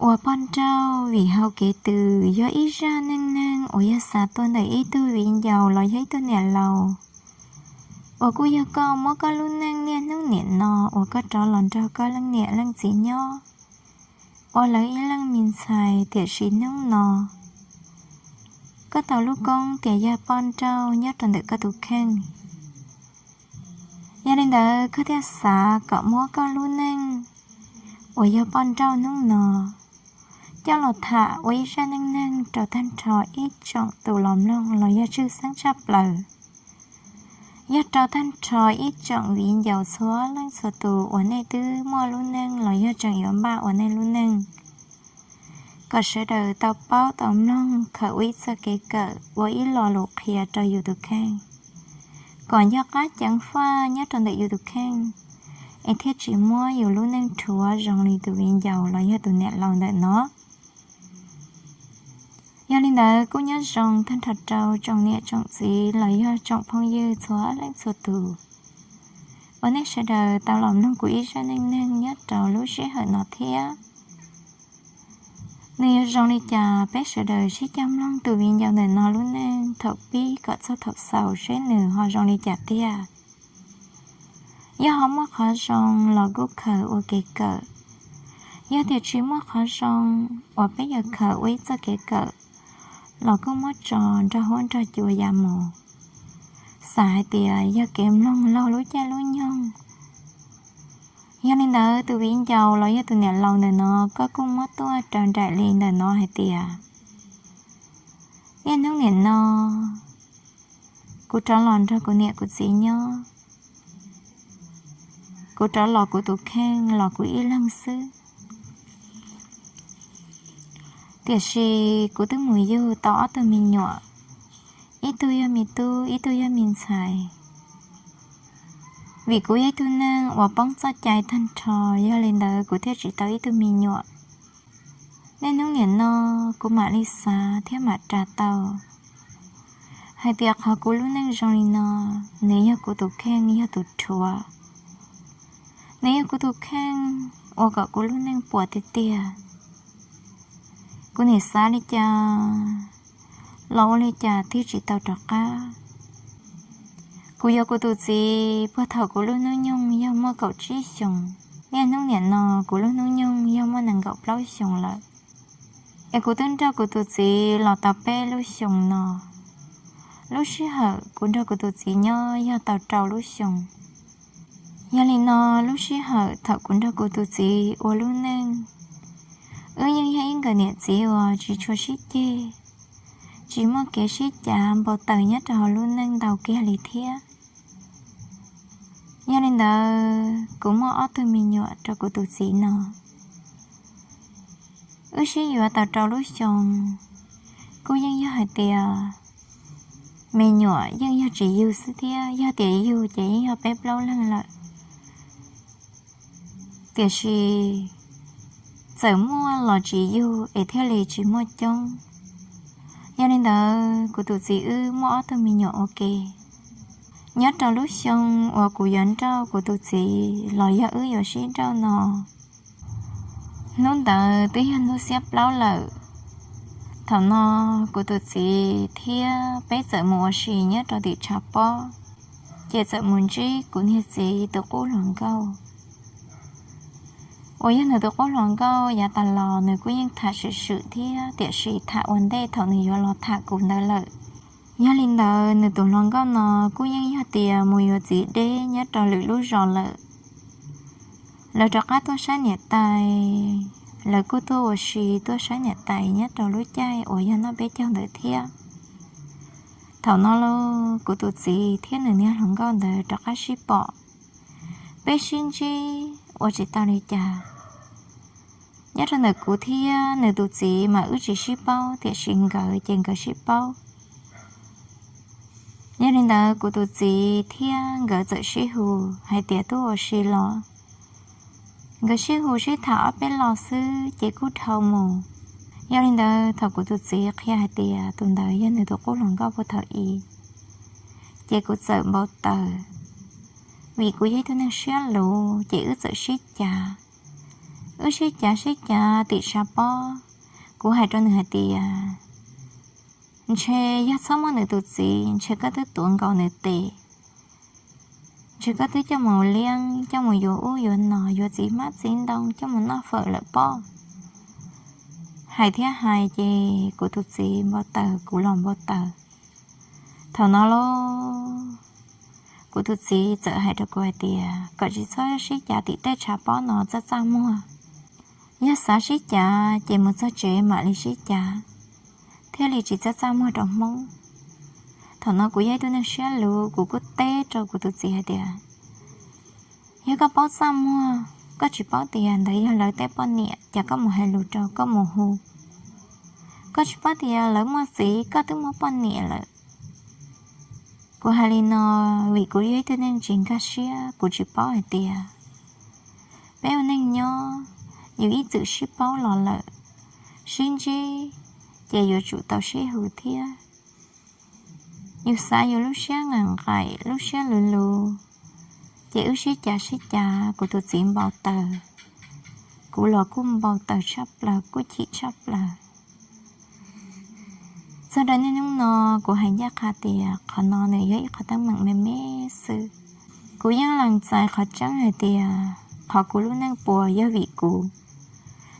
Uas poj nrauj vim hau kev tws yog ib zaj neej neeg uas yog xav tuaj ntawm ib tug viv ncaus los yog ib tug niam laus, uas kuj yog koj muab koj lub neej niaj hnub niam no uas koj rov los nrog koj leej niam leej txiv nyob ua lawv ib leej me ntxhais, tiam sis hnub no koj tau lub koob tias yog poj nrauj nyob rau ntawm koj tus kheej. Yog li ntawd koj thiaj xav kom muab koj lub neej uas yog poj nrauj hnub no coj los tham ua ib zaj neej neeg rau tag nrho ib tsoom tus los mloog los yog tshwj xeeb tshaj plaws, yog rau tag nrho ib tsoom viv ncaus txhua leej txhua tus uas nej twb muaj lub neej los yog tseem yuav npaj ua nej lub neej, kom sawv daws tau paub tau mloog khaws ua ib txoj kev kawm ua ib lo lus qhia rau yus tus kheej, kom nco qab ceev faj nyob rau ntawm yus tus kheej, es thiaj tsis muab yus lub neej rhuav zoo li tus viv ncaus los yog tus niam laus ntawm no. Yog li ntawd kuj nyob zoo tag nrho rau tsoom niam tsoom txiv los yog tsoom phooj ywg txhua leej txhua tus uas nej sawv daws tau los mloog kuv ib zaj neej neeg nyob rau lub sij hawm no thiab. Nws yuav zoo li cas peb sawv daws sib cog mloog tus viv ncaus ntawm no lub neej thaum pib kom txog thaum xaus seb nws ho zoo li cas tiag. Yog ho muaj qhov zoo los kuj khaws ua kev kawm, yog tias tsis muaj qhov zoo uas peb yuav khaws ua ib txoj kev kawm los kuj muab tso nrog huab nrog cua ya mus, xav hais tias yog kev mloog laug lub caij lub nyoog. Yog li ntawd tus viv ncaus los yog tus niam laus ntawm no koj kuj muab tuaj raws nraim li ntawm no hais tias, niaj hnub niam no kuv rov los nrog kuv niam kuv txiv nyob, kuv rov los kuv tus kheej los kuv ib leeg xwb. Tiam sis kuv twb mus yug tau ob tug me nyuam, ib tug yog me tub ib tug yog me ntxhais. Vim kuv yog ib tug neeg uas poob txoj cai tag nrho, yog li ntawd kuv thiaj tsis tau ib tug me nyuam. Niaj hnub niam no kuv mam li xav thiab mam ras tau hais tias qhov kuv lub neej zoo li no, nws yog kuv tus kheej yog tus rhuav, nws yog kuv tus kheej ua kom kuv lub neej puas tiag tiag. Kuv nim xav li cas los ua li cas thiaj tsis tau rov qab. Kuv yuav kuv tus txiv puag thaum kuv lub hnub nyoog yog muaj kaum tsib xyoos, niaj hnub niam no kuv lub hnub nyoog yog muaj nees nkaum plaub xyoos lawm. Es kuv twb nrog kuv tus txiv los tau peb lub xyoos no. Lub sij hawm kuv nrog kuv tus txiv nyob yog tau rau lub xyoos. Yog li no, lub sij hawm thaum kuv nrog kuv tus txiv ua lub neej, wb yeej yog ib nkawm niam txiv uas tsis tshua sib ceg, tsis muaj kev sib cav npau taws nyob rau hauv lub neej ntau kiag li thiab. Yog li ntawd kuv muaj ob tug me nyuam rau kuv tus txiv no, wb sib yuav tau rau lub xyoo, kuj yeej yog hais tias me nyuam yeej yog tsis yug xwb thiab, yog tias yug ces yeej yog peb plaub leeg lawm. Tiam sis txawm muaj los tsis yug es thiaj li tsis muaj coob. Yog li ntawd kuv tus txiv wb muaj ob tug me nyuam ua ke. Nyob rau lub xyoo uas kuv yuav nrauj kuv tus txiv los yog wb yuav sib nrauj no, hnub ntawd twb yog hnub xiab plaub lawm. Thaum no kuv tus txiv thiab peb txawm mus ua si nyob rau tim tshav pob, ces txawm mus ntsib kuv niag txiv tus qub hluas nkauj, uas yog nws tus qub hluas nkauj yav tas los nws kuj yeej tham swm swm thiab, tiam sis tham ua ntej thaum nws yuav los tham kuv ntawd lawm. Yog li ntawd nws tus hluas nkauj no kuj yeej yog tias mus yuav txiv deb nyob rau lwm lub zos lawm. Lawv rov qab tuaj saib niam tais, lawv kuj tuaj ua si tuaj saib niam tais nyob rau lub caij uas yog noj peb caug ntawd thiab. Thaum no los kuv tus txiv thiab nws niag hluas nkauj ntawd rov qab sib pom, peb sib ntsib ua tsis tau li cas. Nyob rau ntawm kuv thiab nws tus txiv mas wb tsis sib paub, tiam sis nkawd ces nkawd sib paub. Yog li ntawd kuv tus txiv thiab nkawd txawm sib hu hais tias tuaj ua si los. Nkawd sib hu sib tham ob peb lo xwb ces kuj dhau mus. Yog li ntawd thaum kuv tus txiv qhia hais tias tus ntawd yog nws tus qub hluas nkauj puag thaum i, ces kuv txawm npau taws, vim kuv yog ib tug neeg siab luv ces wb txawm sib cav. Wb sib cav sib cav tim tshav pob, kuv hais rau nws hais tias, ntshe yog txhob muaj nws tus txiv, ntshe koj twb tuav nkaus nws tes, ntshe koj twb coj mus liab, coj mus yuav ub yuav no, yuav txiv hmab txiv ntoo, coj mus noj fawm lawm pob. Hais thiab hais ces kuv tus txiv npau taws, kuv los npau taws. Thaum no lauj, kuv tus txiv txawm hais rau kuv hais tias kom tsis txhob sib cav tim tej tshav pob no txaj txaj muag. Yog xav sib cav ces mus txog tsev mam li sib cav, thiaj li tsis txaj txaj muag rau Hmoob. Thaum no kuv yog ib tug neeg siab luv, kuv kuj teb rau kuv tus txiv hais tias, yog koj paub txaj muag, koj tsis paub tias ntawd yog lawv tej poj niam, cas koj mus hais lus rau, koj mus hu? Koj tsis paub tias lawv muaj txiv, koj twb muaj poj niam lawm? Kuv hais li no vim kuv yog ib tug neeg tsis nkag siab, kuv tsis paub hais tias peb ua neej nyob, yus ib txwm sib paub los lawm, sib ntsib, ces yuav tsum tau sib hu thiab. Yus xav yus lub siab nqaim nqaim, lub siab luv luv, ces wb sib cav sib cav, kuv tus txiv npau taws, kuv los kuj npau taws tshaj plaws, kuj chim tshaj plaws. Txog rau niaj hnub no, kuv hais ncaj qha tias qhov no nws yog ib qhov teeb meem me me xwb. Kuv yeej lees txais qhov tseeb hais tias qhov kuv lub neej puas yog vim kuv.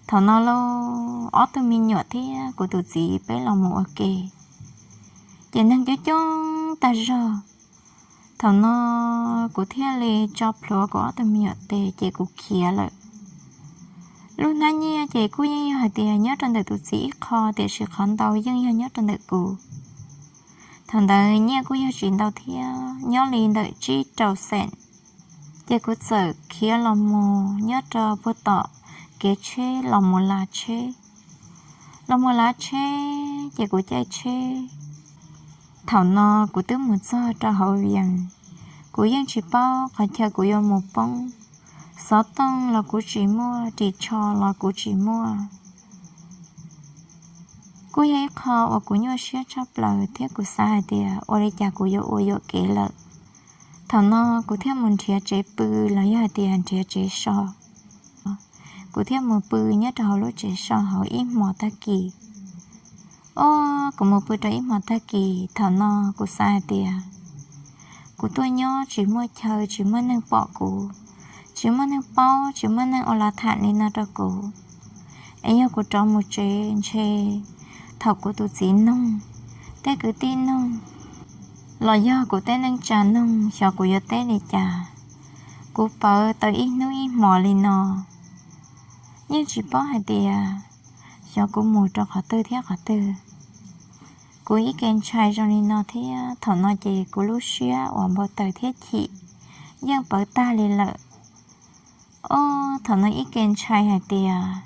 Thaum no lauj, ob tug me nyuam thiab kuv tus txiv peb los mus ua ke, ces neeg coob coob tag zog. Thaum no kuv thiaj li tso plhuav kuv ob tug me nyuam tes ces kuv khiav lawm. Lub hnab nyiaj ces kuj yeej yog hais tias nyob rau ntawm tus txiv ib qho, tiam sis qhov ntau yeej yog nyob rau ntawm kuv. Thaum ntawd nyiaj kuj yog tsis ntau thiab, nyob li ntawm tsib rau xees. Ces kuv txawm khiav los mus nyob rau puag tom kev tsheb los mus lav tsheb. Los mus lav tsheb ces kuv caij tsheb. Thaum no kuv twb mus txog rau hauv Vias, kuv yeej tsis paub qhov chaw kuv yuav mus poob. Xov tooj los kuv tsis muaj, ris tsho los kuv tsis muaj. Kuj yog ib qho uas kuv nyuaj siab tshaj plaws thiab kuv xav hais tias ua li cas kuv yuav ua yuam kev lawm. Thaum no kuv thiaj mus nrhiav tsev pw los yog hais tias nrhiav tsev so. Kuv thiaj mus pw nyob rau hauv lub tsev so hauv ib hmos tag kis. Os, kuv mus pw rau ib hmos tag kis, thaum no kuv xav hais tias kuv tuaj nyob tsis muaj chaw, tsis muaj neeg pom kuv, tsis muaj neeg paub, tsis muaj neeg ua lav tham li no rau kuv. Es yog kuv rov mus tsev ntshe thaum kuv tus txiv noog, tej kwv tij noog, los yog kuv tej neej tsa noog, xyov kuv yuav teb li cas. Kuv pawv tau ib hnub ib hmos li no, yeej tsis paub hais tias xyov kuv mus rau qhov twg thiab qhov twg. Kuv ib ke ntshai zoo li no thiab, thaum no ces kuv lub siab uas npau taws thiab chim yeej pawv tag li lawm. Os, thaum no ib ke ntshai hais tias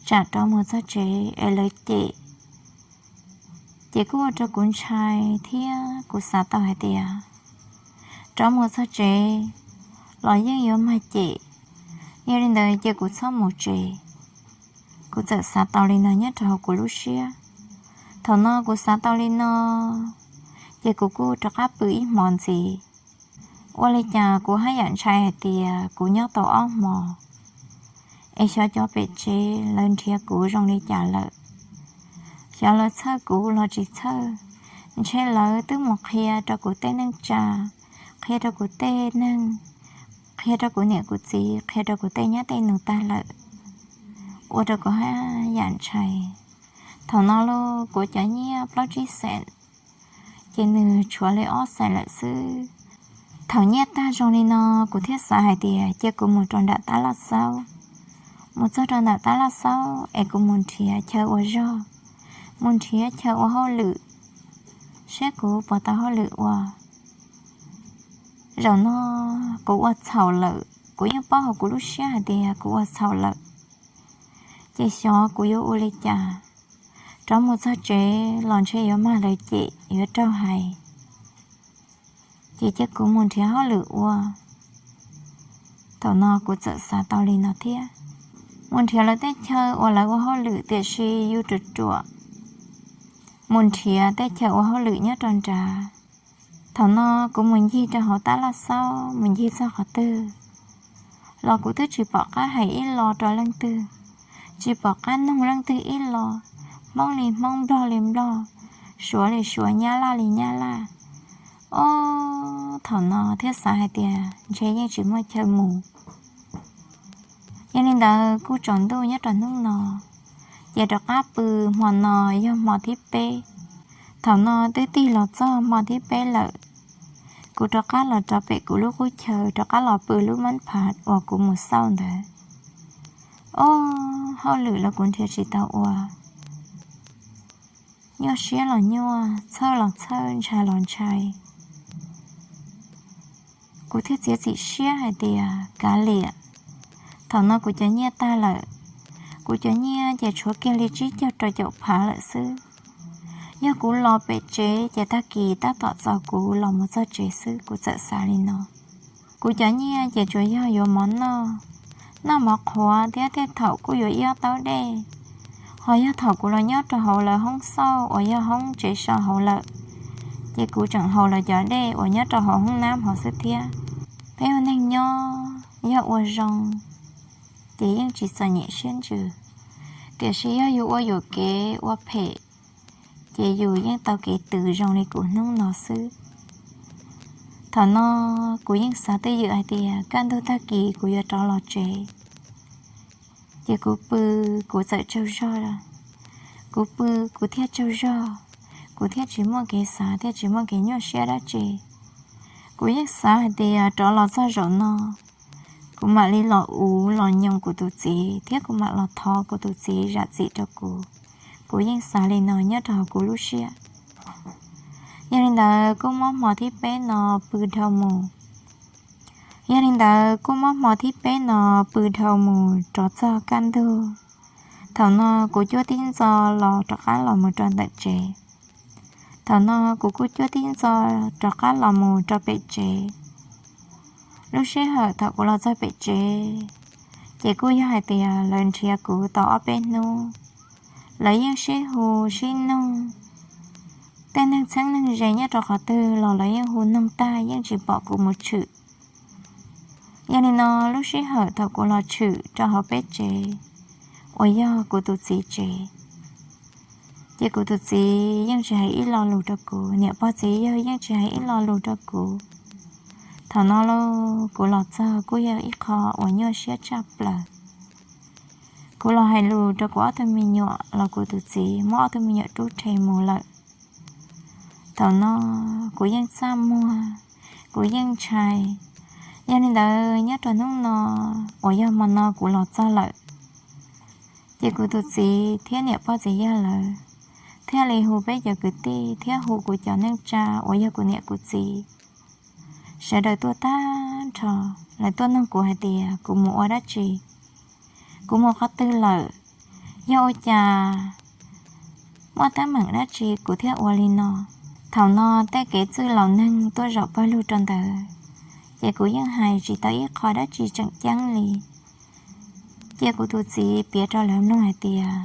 tsam rov mus txog tsev es lawv cem. Ces kuj ua rau kuv ntshai thiab kuv xav tau hais tias rov mus txog tsev los yeej yuav mag cem. Yog li ntawd ces kuv txhob mus tsev. Kuv txawm xav tau li no nyob rau hauv kuv lub siab. Thaum no kuv xav tau li no, ces kuv kuj rov qab pw ib hmos ntxiv. Ua li cas kuv haj yam ntshai hais tias kuv nyob tau ob hmos es xyov cov pem tsev lawv nrhiav kuv zoo li cas lawm, xyov lawv txhawj kuv los tsis txhawj. Ntshe lawv twb mus qhia rau kuv tej neej tsa, qhia rau kuv tej neeg, qhia rau kuv niam kuv txiv, qhia rau kuv tej nyab tej nus tag lawm. Ua rau kuv haj yam ntshai. Thaum no los kuv cov nyiaj plaub tsib xees, ces nws tshuav li ob xees lawm xwb. Thaum nyiaj tag zoo li no, kuv thiaj xav hais tias cia kuv mus rau nram tab laj xaub. Mus txog rau nram tab laj xaub es kuv mus nrhiav chaw ua zog, mus nrhiav chaw ua hauj lwm, saib kuv puas tau hauj lwm ua. Zaum no kuv ua txhaum lawm, kuv yeej paub hauv kuv lub siab hais tias kuv ua txhaum lawm. Ces xyov kuv yuav ua li cas, rov mus txog tsev los ntshe yuav mag lawv cem, yuav raug hais. Ces cia kuv mus nrhiav hauj lwm ua. Thaum no kuv txawm xav tau li no thiab. Mus nrhiav lawv tej chaw uas lawv ua hauj lwm tiam sis yus ruam ruam, mus nrhiav tej chaw ua hauj lwm nyob rau nrad. Thaum no kuv mus ncig rau hauv tab laj xaub, mus ncig txog qhov twg los kuv twb tsis pom qab hais ib lo rau leej twg. tsis pom qab noog leej twg ib los, Hmoob li Hmoob, Nplog li Nplog, Suav li Suav, Nyab Laj li Nyab Laj. Ob, thaum no thiaj xav hais tias ntshe yeej tsis muaj chaw mus. Yog li ntawd kuj tsaus ntuj nyob rau hnub no, ces rov qab pw. Hmo no yog hmo thib peb. Thaum no twb tig los txog hmo thib peb lawm, kuv rov qab los rau pem kuv lub qub chaw, rov qab los pw lub mab phav uas kuv mus xauj ntawd. Ob, hauj lwm los kuv nrhiav tsis tau ua, nyuaj siab los nyuaj, txhawj los txhawj, ntshai los ntshai. Kuv thiaj txiav txim siab hais tias kav liam, thaum no kuv cov nyiaj tag lawm. Kuv cov nyiaj ces tshuav kiag li tsib caug rau caum phav lawm xwb. Yog kuv los pem tsev ces tag kis tab tom txaus kuv los mus txog tsev xwb, kuv txawm xav li no. Kuv cov nyiaj ces tsuas yog yuav mov noj, noj mov qhuav thiab tej thaum kuj yuav ib ob taub dej. Ho yog thaum kuv los nyob rau hauv lawv hoob xauj uas yog hoob tsev so hauv lawm, ces kuv tseem haus lawv cov dej uas nyob rau hauv hoob nab hauv xwb thiab. Peb ua neeg nyob yog ua zoo ces yeej tsis txom nyem siab ntsws, tiam sis yog yus ua yuam kev ua phem, ces yus yeej tau kev tws zoo li kuv hnub no xwb. Thaum no kuv yeej xav twj ywm hais tias kaj ntug tag kis kuv yuav rov los tsev. Ces kuv pw, kuv txawm tsaug zog. Kuv pw, kuv thiaj tsaug zog, kuv thiaj tsis muaj kev xav thiaj tsis muaj kev nyuaj siab dab tsi. Kuv yeej xav hais tias rov los txog zaum no, kuv mam li los uv los nyoos kuv tus txiv thiab kuv mam los thov kuv tus txiv zam txim rau kuv. Kuv yeej xav li no nyob rau hauv kuv lub siab. Yog li ntawd kuj muab hmo thib peb no pw dhau mus. Yog li ntawd kuj muab hmo thib peb no pw dhau mus rov txog kaj ntug. Thaum no kuv cuab tib ntxo los rov qab los mus rau ntawm tsev. Thaum no kuv kuj cuab tib ntxo rov qab los mus rau pem tsev. Lub sij hawm thaum kuv los txog pem tsev, ces kuj yog hais tias lawv nrhiav kuv tau ob peb hnub. Lawv yeej sib hu sib nug, tej neeg txheeb neeg ze nyob rau qhov twg los lawv yeej hu nug tag yeej tsis pom kuv mus tshwm. Yog li no lub sij hawm thaum kuv los tshwm rau hauv peb tsev uas yog kuv tus txiv tsev, ces kuv tus txiv yeej tsis hais ib lo lus rau kuv, niam pog txiv yawg yeej tsis hais ib lo lus rau kuv. Thaum no lauj, kuv los txog kuj yog ib qho uas nyuaj siab tshaj plaws. Kuv los hais lus rau kuv ob tug me nyuam los kuv tus txiv muab ob tug me nyuam rub rhe mus lawm. Thaum no kuv yeej txaj muag, kuv yeej ntshai. Yog li ntawd nyob rau hnub no uas yog hmo no kuv los txog lawm, ces kuv tus txiv thiab niam pog txiv yawg lawv thiaj li hu peb cov kwv tij thiab hu kuv cov neej tsa uas yog kuv niam kuv txiv, sawv daws tuaj tag nrho. Lawv tuaj nug kuv hais tias kuv mus ua dab tsi, kuv mus qhov twg lawm, yog ua cas, muaj teeb meem dab tsi kuv thiaj ua li no. Thaum no tej kev txwj laus neeg tuaj zaum pawg lug rau ntawd, ces kuv yeej hais tsis tau ib qho dab tsi tseem ceeb li. Cia kuv tus txiv piav rau lawv mloog hais tias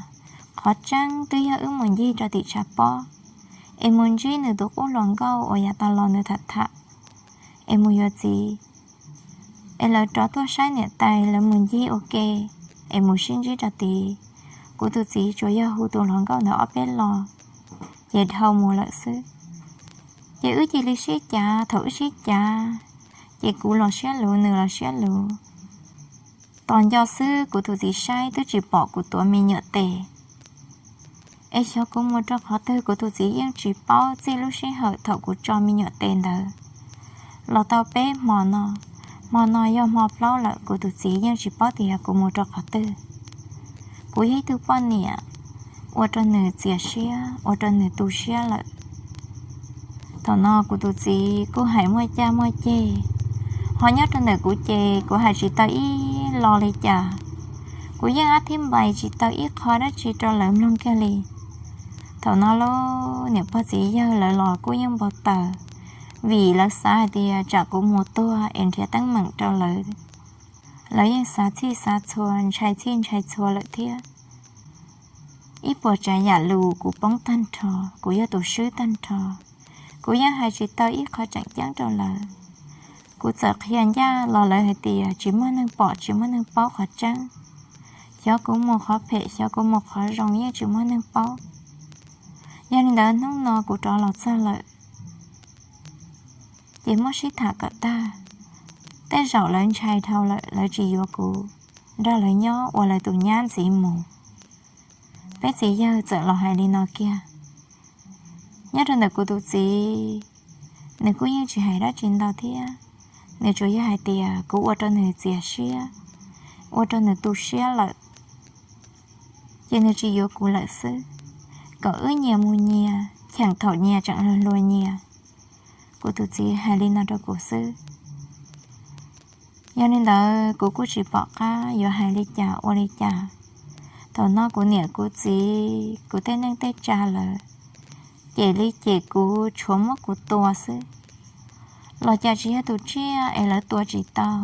qhov tseeb twb yog wb mus ncig rau tim tshav pob, es mus ntsib nws tus qub hluas nkauj uas yav tas los nws tham tham, es mus yuav txiv, es lawv rov tuaj saib niam tais lawv mus ncig ua ke, es mus sib ntsib rau tid. Kuv tus txiv tsuas yog hu tus hluas nkauj ntawd ob peb lo, ces dhau mus lawm xwb. Ces wb cia li sib cav, thaum wb sib cav, ces kuv los siab luv nws los siab luv. Tos nco xwb kuv tus txiv saib twb tsis pom kuv tuav me nyuam tes. Es xyov kuv mus rau qhov twg kuv tus txiv yeej tsis paub. Txij lub sij hawm thaum kuv tso me nyuam tes ntawd los tau peb hmo no, hmo no yog hmo plaub lawm kuv tus txiv yeej tsis paub tias kuv mus rau qhov twg. Kuv yog ib tug poj niam ua rau nws txias siab, ua rau nws tu siab lawm. Thaum no kuv tus txiv kuj hais muaj caj muaj ceg, ho nyob rau ntawm kuv ces kuv hais tsis tau ib lo li cas. Kuv yeej ab thib npais tsis tau ib qho dab tsi rau lawv mloog kiag li. Thaum no lub niam pog txiv yawg lawv los kuj yeej npau taws, vim lawv xav hais tias tsam kuv mus tuag es nrhiav teeb meem rau lawv. Lawv yeej xav txhij xav txhua, ntshai txhij ntshai txhua lawm thiab. Ib puas tsav yam lus kuv poob tag nrho, kuv yog tus swb tag nrho. Kuv yeej hais tsis tau ib qho tseem ceeb rau lawv. Kuv txawm qhia ncaj los lawv hais tias tsis muaj neeg pom tsis muaj neeg paub qhov tseeb. Xyov kuv mus qhov phem xyov kuv mus qhov zoo yeej tsis muaj neeg paub. Yog li ntawd hnub no kuv rov los txog lawm, ces muab sib tham kom tag. Tej zaum lawv ntshai dhau lawm lawv tsis yuav kuv nrog lawv nyob ua lawv tus nyab ntxiv mus. Peb txiv yawg txawm los hais li no kiag. Nyob rau ntawm kuv tus txiv, nws kuj yeej tsis hais dab tsi ntau thiab, nws tsuas yog hais tias kuv ua rau nws txias siab, ua rau nws tu siab lawm, ces nws tsis yuav kuv lawm xwb, kom wb nyias mus nyias cheem thaum nyias tseem hluas hluas nyias. Kuv tus txiv hais li no rau kuv xwb. Yog li ntawd kuv kuj tsis pom qab yuav hais li cas ua li cas. Thaum no kuv niam kuv txiv kuv tej neej tej tsa lawm, ces li ces kuv tshuav muab kuv tua xwb, los cas tsis yog tus tsiaj es lawv tua tsis tau.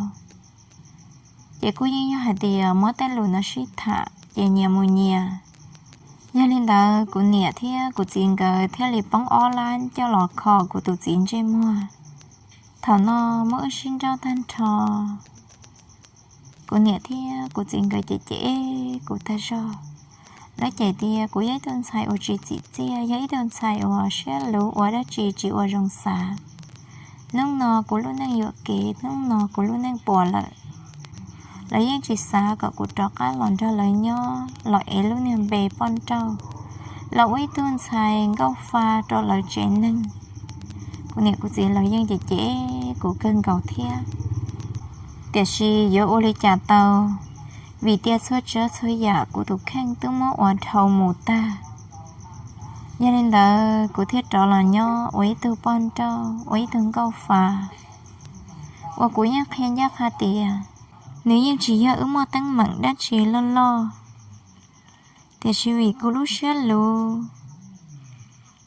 Ces kuj yeej yog hais tias muab tej lus no sib tham ces nyias mus nyias. Yog li ntawd kuv niam thiab kuv txiv nkawd thiaj li poob ob lab coj los kho kuv tus txiv ntsej muag. Thaum no muab wb sib nrauj tag nrho, kuv niam thiab kuv txiv nkawd cem cem kuv tag zog. Lawv cem tias kuv yog ib tug ntxhais uas tsis txim txiaj, yog ib tug ntxhais uas siab luv ua dab tsi tsis ua zoo xav. Hnub no kuv lub neej yuam kev, hnub no kuv lub neej puas lawm. Lawv yeej tsis xav kom kuv rov qab los nrog lawv nyob los ev lub niag npe poj nrauj, los ua ib tug ntxhais nkauj fa rau lawv tsev neeg. Kuv niam kuv txiv lawv yeej cem cem kuv kawg nkaus thiab. Tiam sis yuav ua li cas tau, vim tias txhua tsav txhua yam kuv tus kheej twb muab ua dhau mus tag. Yog li ntawd kuv thiaj rov los nyob ua ib tug poj nrauj, ua ib tug nkauj fa, uas kuv yeej qhia ncaj qha tias nws yeej tsis yog wb muaj teeb meem dab tsi loj loj, tiam sis vim kuv lub siab luv,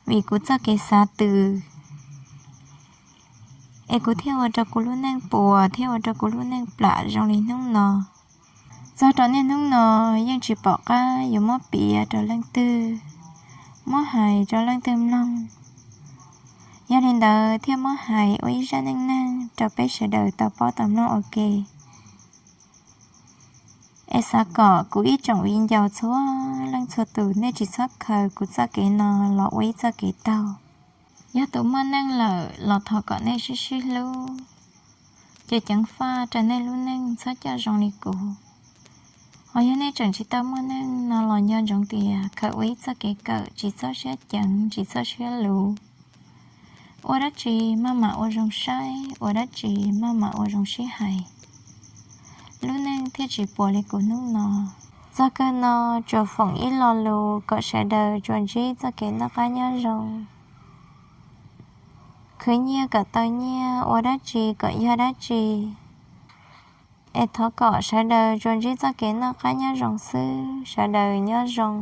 vim kuv txoj kev xav tws, es kuv thiaj ua rau kuv lub neej puas, thiaj ua rau kuv lub neej plam zoo li hnub no. Txog rau niaj hnub no yeej tsis pom qab yuav muab piav rau leej twg, muab hais rau leej twg mloog. Yog li ntawd thiaj muab hais ua ib zaj neej neeg rau peb sawv daws tau paub tau mloog ua ke. Es xav kom kuv ib tsoom viv ncaus txhua leej txhua tus nej tsis txhob khaws kuv txoj kev no los ua ib txoj kev taug. Yog tus muaj neej lawm los thov kom nej sib sib hlub, ceev ceev faj rau nej lub neej txhob coj zoo li kuv. Hos yog nej tseem tsis tau muaj neej no los nco ntsoov tias khaws ua ib txoj kev kawm tsis txawj siab ceev tsis txawj siab luv. Ua dab tsi maj mam ua zoo saib, ua dab tsi maj mam ua zoo sib hais, lub neej thiaj tsis puas li kuv hnub no. Txog kawg no tsuas foom ib lo lus kom sawv daws tsuas ntsib txoj kev noj qab nyob zoo. Khwv nyiaj kom tau nyiaj, ua dab tsi kom yog dab tsi, es thov kom sawv daws tsuas ntsib txoj kev noj qab nyob zoo xwb, sawv daws nyob zoo.